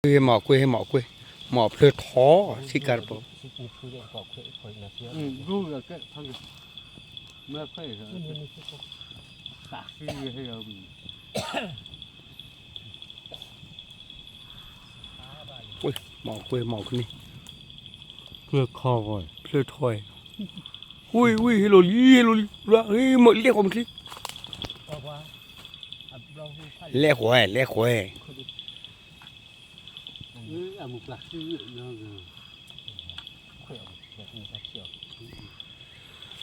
ဟ့ၣ်မၤကွ့ၢ် ဟ့ၣ်မၤကွ့ၢ် မၤဖျၢၣ်ထီ ဆ့ကၤတပီၤ မၤကွ့ၢ် မၤကွ့ၢ်န့ၣ် ဖျၢၣ်ထီ ဖျၢၣ်ထီ ဝံၣ်ဝံၣ် ဟ့ၣ်လီၤလံ ဟ့ၣ်လီၤလံ ဟ့ၣ်မၤလဲၢ်ဃီမ့ၢ်ချ့ လဲၢ်ဃီ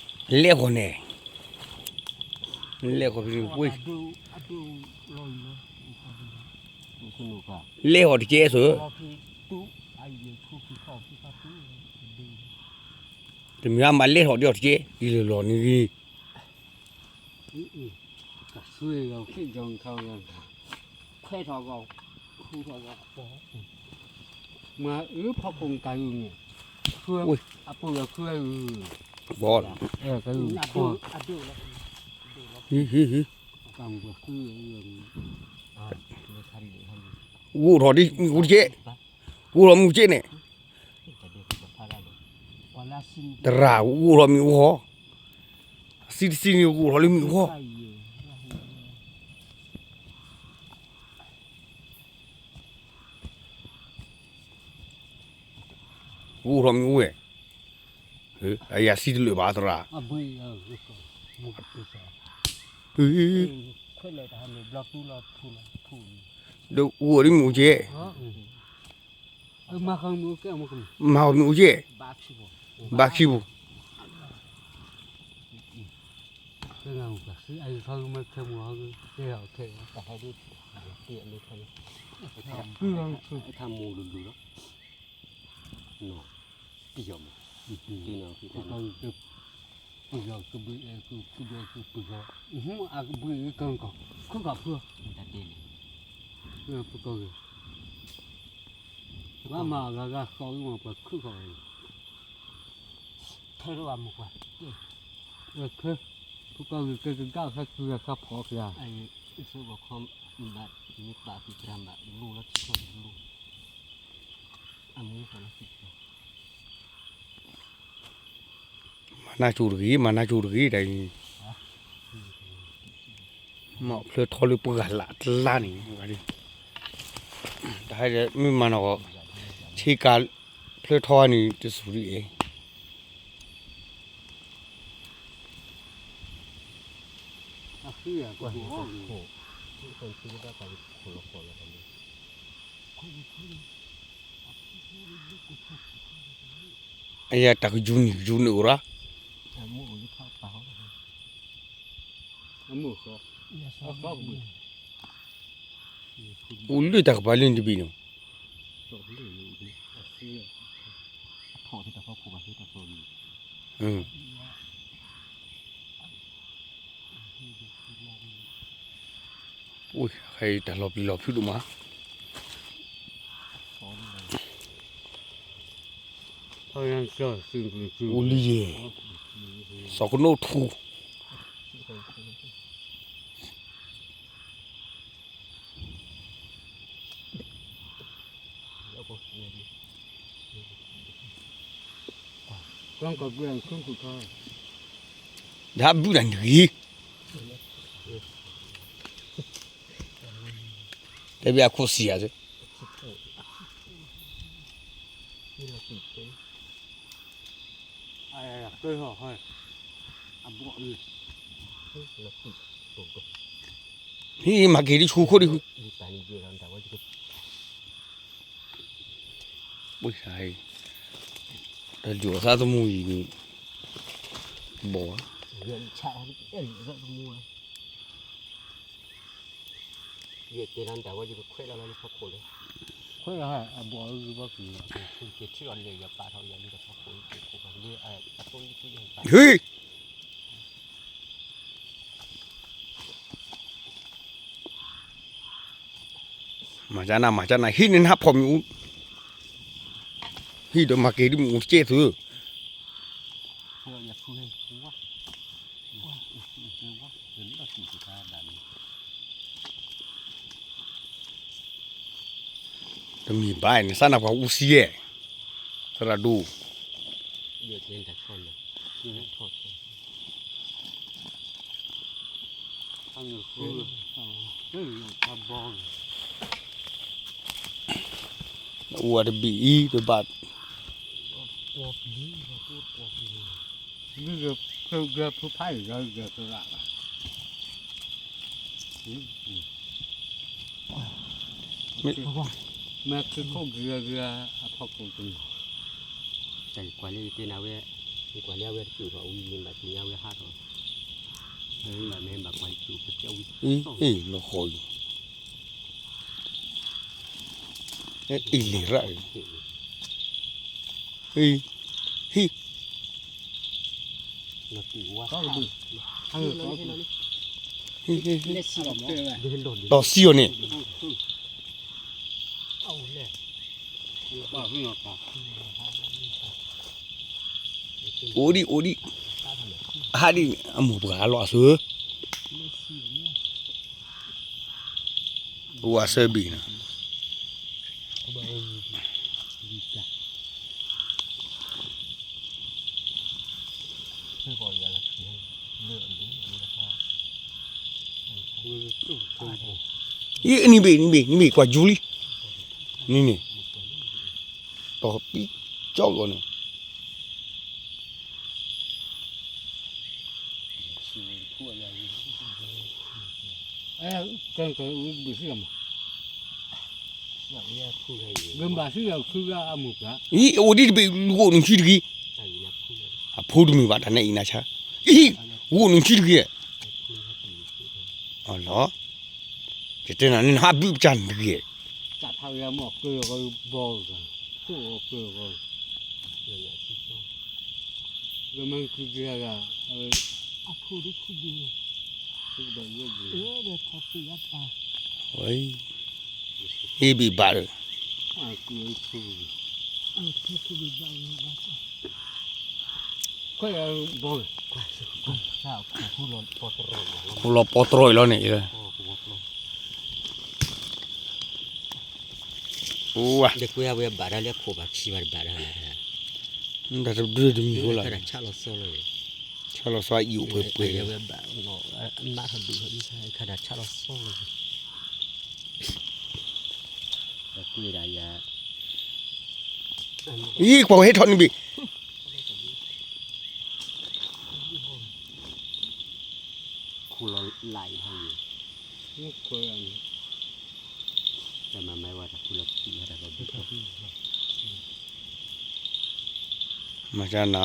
လဲၢ်ဃီ လဲၢ်ဃီန့ၣ် လဲၢ်ဃီတကဲသိး တမ့ၢ်အမၤလဲၢ်ထီၣ်ဒ်အီၤတကဲ အံၤလီၤလီၤန့ၣ်ဂ့ၤ မၤအၢဖီခိၣ်ကၤအုန့ၣ် အပူၤလီၤ ဘီလီၤ ဂိၢ်ထီၣ်ဒ်မ့ၣ်အူတကဲ ဂိၢ်ထီၣ်မ့ၣ်အူတကဲန့ၣ် သရၣ်ဂိၢ်ထီၣ်မ့ၣ်အူဟီ အစံတစံန့ၣ်ဂိၢ်ထီၣ်လၢမ့ၣ်အူဟီ ဂိၢ်ထီၣ်မ့ၣ်အူဝဲ အယၤစံတလၢာ်ဘၣ်သရၣ် ဒီးဂိၢ်ထီၣ်မ့ၣ်အူကဲ မၤမ့ၣ်အူကဲ ဘၣ်ခံပူၤ မၤနၢ်ကၠိတဂ့ၤ မၤနၢ်ကၠိတဂ့ၤ တၢ်အံၤ မ့ၢ်ဖျၢၣ်ထီလၢပှၤဂၤလၢ်တလါန့ၣ် တဟဲမ့ၢ်မၤနီၢ်ဂီၢ် ဆ့ကၤဖျၢၣ်ထီန့ၣ် တစူၤဒ်အံၤ အယၤတၢ်ကယူၤနံၤကယူၤနံၤအိၣ်ရၣ် အိၣ်လၢတၢ်ကပၤလၢနတဘ့ၣ်နီၤ အိၣ်တၢ်လီၤပျံၤလီၤဖုးဒိၣ်မး အိၣ်လံယဲၢ် စီၤကနိၣ်ထူ ဒၣ်ဘုၣ်တၢ်နဂ့ၤ တဲဘၣ်အခိၣ်စံးယၤ ဟံးမၤက့ၤဒ်ဆူခိၣ်ဒ် ပုၢ်ဆါ, တၢ်ဒုးအီၣ်သးသမူအံၤန့ၣ်, ဘီၣ်ဧါ, ခွဲးလီၤအဘီၣ်အုၣ်ဘီၣ်ကွံာ်, ဟ့ၣ် မၤကနၣ် မၤကနၣ် ဟံးန့ၢ်နၢ်ဖီမ့ၣ်အူ, ဟံးဒီးမၤက့ၤဒ်မ့ၣ်အူတကဲသု, ဝါ လၢတံၢ်တခါဒၣ်န့ၣ်, ဟံး တမ့ၢ်ဘၣ်န့ၣ် စၢ်နၢ်ပှၤအူစံယဲၢ်, သရၣ်ဒိၣ်, အိၣ်ဝဲတဘ့ၣ်အံၤ တဘၣ်, ဂုၢ်ဂဲၤဖုဖးအံၤ ဂဲၤသရၣ်ဘၣ်, မ့ၢ်ခုခိၣ်ဂ့ၤဂ့ၤအဖီခိၣ်တနီၤ, ကွၢ်လၢယတဲနၤဝဲ, ယကွၢ်လၢအဝဲတကၠိၣ်ထီၣ်ဝံၤန့ၣ် ဘၣ်သ့ၣ်ညါဝဲဟးထီၣ်, မ့ၢ်ဘၣ်ကွၢ်ယကၠိၣ်ပတဲဝံၤ, အ့ၣ်လီၤဃီၤအံၤ, အ့ၣ်လံၤရၣ်အံၤ, ဟံၣ်, တီၤစံအီၤန့ၣ်, အိၣ်ဒံးအိၣ်ဒံး, အဟးဒံး အမိၢ်ပှၢ်လီၤအစၢ, အိၣ်အစၢဘ့ၣ်န့ၣ် အံၤ နံၤဘ့ၣ် နံၤဘ့ၣ် နံၤဘ့ၣ် ကွၢ်ယူၤလံ, နံၤန့ၣ်, တီၤပံကၠီဂီၤန့ၣ် အံၤ အိၣ်ဒံးတဘ့ၣ် ဂိၢ်နုာ်ဆံတဂ့ၤ, အဖိတမ့ၢ်ဘၣ်တၢ်နဲအံၤနၤဆါ, အံၤ ဂိၢ်နုာ်ဆံတဂ့ၤ, အလီၤ, ယတဲနၤန့ၣ် နဟးဘုပကၢ်နတဂ့ၤ, ဝဲ, ဟ့ၣ်ဘံၣ်ဘၣ်ဒီး, ခိၣ်လီၤပီတြီအံၤလီၤန့ၣ်, အိၣ်ဝဲ, တကွဲအဝဲဘၣ်တၢ်လၢခိၣ်ဘၣ်ခံဘၣ်တဘၣ်တၢ်, တၢ်တဒုတမံၤဃိလီၤ, ဆၣ်လီၤဆီလီၤ, ဆၣ်လီၤဆီအံၤအိၣ်ပှဲၤပှဲၤ, မးထီၣ်ဒုးထီၣ်ဒုးခါခါတၢ်ဆၣ်လီၤဆီလီၤ, အံၤ ကွၢ်ဝဲဟဲထီၣ်နံၤဘ့ၣ် ခူၣ်လီၤလၢ်အံၤ, တၢ်မၤမၤဝဲတၢ်ခူၣ်လီၤခံဝဲတၢ်ဘၣ်ဘၣ်, မၤကနၤ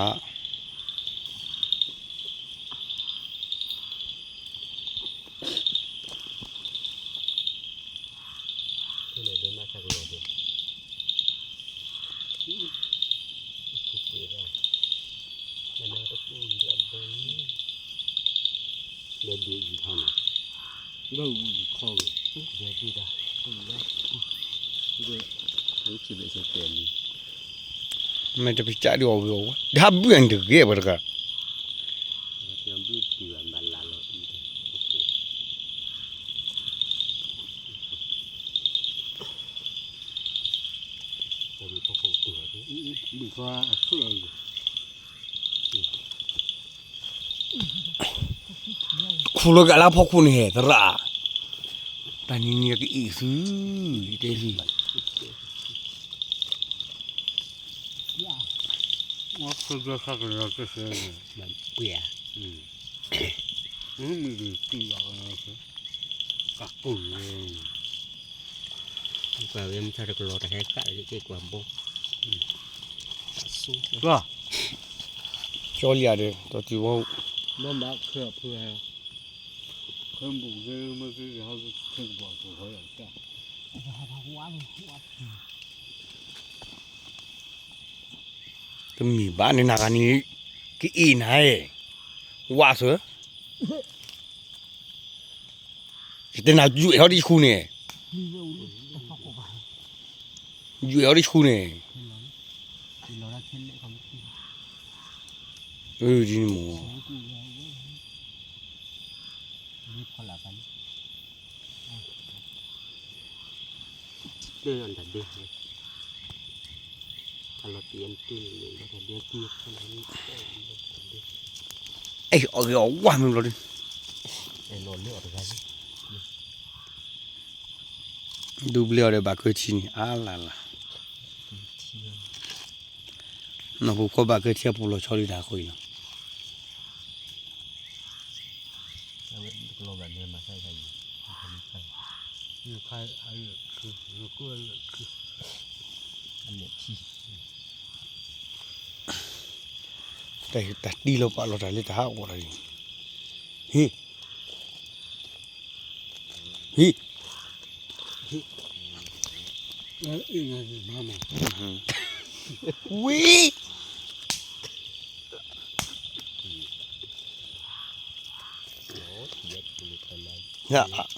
မ့ၢ်တပစၢ်ဒ်အီၤဂ့ၤအီၤဝဲ ဒ်ဟးဘုၣ်အံၤတဂ့ၤဝဲတဂၤ ခူၣ်လီၤကလါဖီခိၣ်န့ၣ် သရၣ်, တၢ်နံၤနံၤကအ့ၣ်သု, ယတဲသု, ကွၢ်ဝဲမ့ၢ်တၢ်တကလီၤတၢ်ဟဲဃာ်လၢက့ၤကွၢ်ဘီ, ကၠီလံဧါဒီး တီၤတံၤဝီ, ဘၣ်ဘၣ်ခဲအဖုဟဲ, ခဲဘူးခဲမ့ၢ်ခဲဟဲခဲကဘီၣ်ခဲဃီယၤကၢ် တမ့ၢ်ဘၣ်န့ၣ် နဂၤန့ၣ် ကအ့ၣ်နၤ, ဝါစၢၤ, ယတဲနၤ ယွဲၣ်ဟီၣ်တဆူန့ၣ်, ယွဲၣ်ဟီၣ်တဆူန့ၣ်, ဒ်န့ၣ်မ့ၢ် အဲၣ်အီၣ်ဂ့ၤအီၣ်ဝါမ့ၢ်ဘျီဒုး, ဒူပျဲၢ်အီၤဒီးဘၣ်ကၢထံန့ၣ် အါလၢ်လၢ်, နီၢ်ပူၤဖီဘၣ်ကၢထံအပူၤလီၤဆီဒံးတၢ်ဃီအံၤလီၤ. တၢ်တံၢ်လီၤပာ်လီၤတၢ်လၢတၢ်ဟးဂီၤတၢ်လံ, ဟ့ၣ်, ဟ့ၣ်, ဝံၤ, ယ